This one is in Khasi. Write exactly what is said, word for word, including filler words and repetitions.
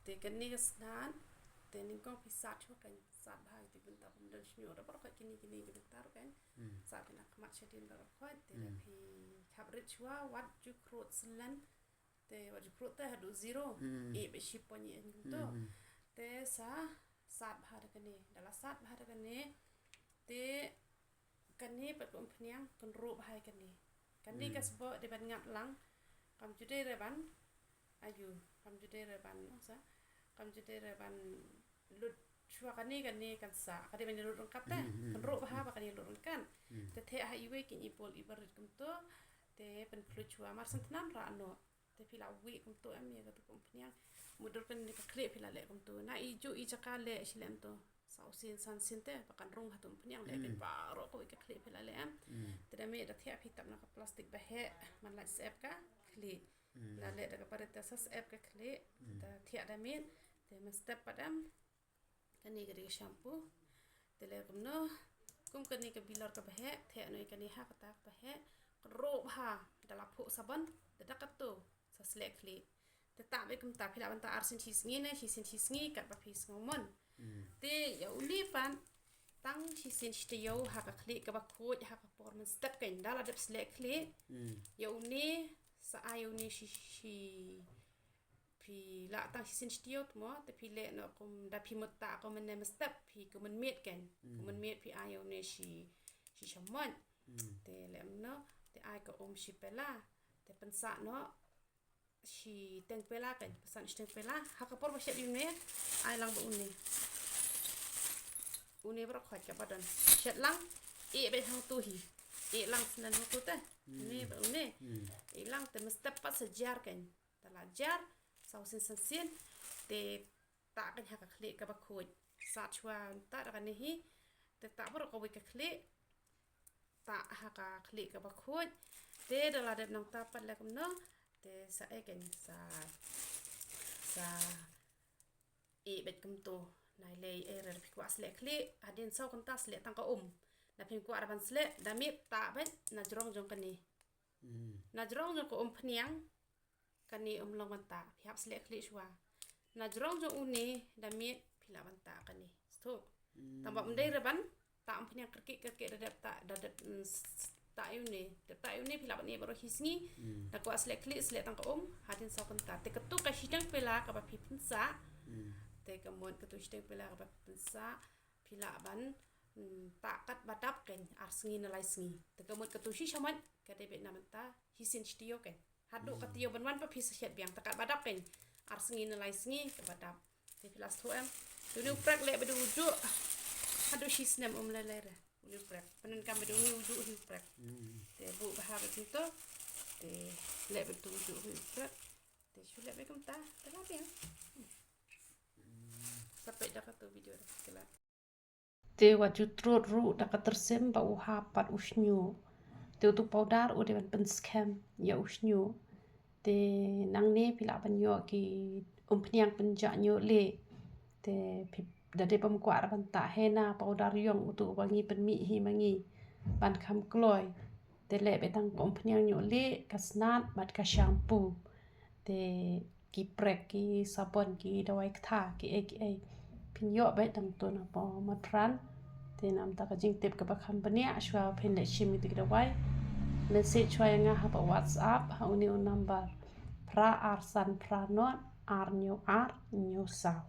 Te kane ka snat, te nyngkong phi sat shuwa kan, sat bha ïa ki bynta bym don shñiuh, da baroh khoit kine kine ki bynta ruh kan. Sat phi na khmat shadien baroh khoit, te da phi khap rit shuwa, wat ju khrud slen. Te wat ju khrud te haduh zero. Ïeh beit shi point ïa kumto. Te sa sat bha da kane, da la sat bha da kane. Te kane pat ka umphniang kan ruh bha ïa kane. Kane ka sboh dei ban ngat lang. Kam ju dei re ban, ayu, kam ju dei re ban, ong sa, kam ju dei re ban lut shuwa kane, kane kan sa, ka dei ban lut ryngkat te. Kan ruh bha ba kane lut ryngkat. Te theh ha iwei kin i bol i barit kumto. Te pynkhluit shuwa mar shen tnam rah noh. Te phi la wieh kumto em ïa katu ka umphniang. Mutdur kane ka khlieh phi la leh kumto. Na i ju i jaka leh shi lem to. Saw sien san sien te ba kan rung ha tu umphniang leh kan baroh kawei ka khlieh phi la leh em. Te da miet da thiah phi tap na ka plastik ba heh man la sep ka khlieh. La leh da ka barit te sa sep ka khlieh. Da thiah da miet te mynstep pat em. Kane ka dei ka shampoo. Te leh kumno, kum kane ka bilor ka ba heh, thiah noh ïa kane ha kata ka ba heh. Ka ruh bha, da la phuh sabon, da da kato sa sleh khlieh. Te tah beit kumta, phi lah ban tah ar sien shi sngi ne shi sien shi sngi katba phi sngew mon. Te ïa une pat tang shi sien shi taïew ha ka khlieh kaba khuid ha ka por mynstep kan da la dep sleh khlieh. Ïa une sa ai ïa une shi shi phi lah tang shi sien shi taïew te mo, te phi leh noh kum da phi mut tah kum mynne mynstep phi kum mynmiet kan. Kum mynmiet phi ai ïa une shi shi shamoit. Te leh kumno, te ai ka um shi pela, te pynsah noh shi teng pela kan, pynsah shi teng pela. Ha ka por ba shet ïa une, ai lang ba une. Une baroh khoit kaba don. Shet lang, ïeh beit hangtu hi. Ïeh lang snen hangtu te. Une ba une. Ïeh lang te mynstep pat sa jar kan. Te la jar, saw sien san sien, te tah kan ha ka khlieh kaba khuid. Sat shuwa tah da kane hi, te tah baroh kawei ka khlieh, tah ha ka khlieh kaba khuid, te da la dep nangta pat leh kumno, te sa ei kan sa, sa ïeh beit kumto, nai leh ei re phi kwah sleh khlieh, hadien saw kynta sleh tang ka um. Da phin kwah da ban sleh, da miet tah beit, na jrong jong kane. Na jrong jong ka umphniang, kane um long ban tah, phi hap sleh khlieh shuwa. Na jrong jong une, da miet, phi lah ban tah kane. Sthok. Tang ba ym dei re ban tah umphniang kyrkieh kyrkieh da dep tah, da dep, mm, s-, s-, tah ïa une. Dep tah ïa une, phi lah ban ïeh baroh hi sngi. Da kwah sleh khlieh, sleh tang ka um, hadien saw kynta. Te katu ka shiteng pela kaba phi pynsah. Te ka mut katu shiteng pela kaba phi pynsah. Phi lah ban, mm, tah kat ba dap kan, ar sngi ne lai sngi. Te ka mut katu shi shamoit, ka dei beit na mynta, hi sien shi taïew kan. Haduh ka taïew ban wan pat phi sa shet biang, tah kat ba dap kan, ar sngi ne lai sngi, kaba dap. Te phi la sngewthuh em. Te une u prek leh beit da u juh, haduh shi snem um lei lei re. Une u prek. Pyndonkam beit da une u juh hi u prek. Te buh bha beit kumto. Te leh beit da u juh hi u prek. Te shu leh beit kumta, te la biang. Sa peit da katu video da kila. Te wat ju trud ruh da ka tyrsim ba u hap pat u shñiuh. Te utu powder u dei ban pynskhem ïa u shñiuh. Te nangne phi lah ban ïoh ki umphniang pynjah ñiuh lieh. Te phi da dei bym kwah ban tah henna powder ïong utu ba ngi pynmih hi ma ngi ban kham kloi. Te leh beit tang ka umphniang ñiuh lieh, ka snat bad ka shampoo. Te ki prek, ki sabon, ki dawai ktha, kiei kiei. Phin ïoh beit tang tu na po Matharan. Te namar ka jingtip kaba kham bniah shuwa phin leh shim ïa ki dawai. Message shuwa ïa nga ha ka WhatsApp ha une u number. Phra ar san phra nod ar hynñiew ar hynñiew saw.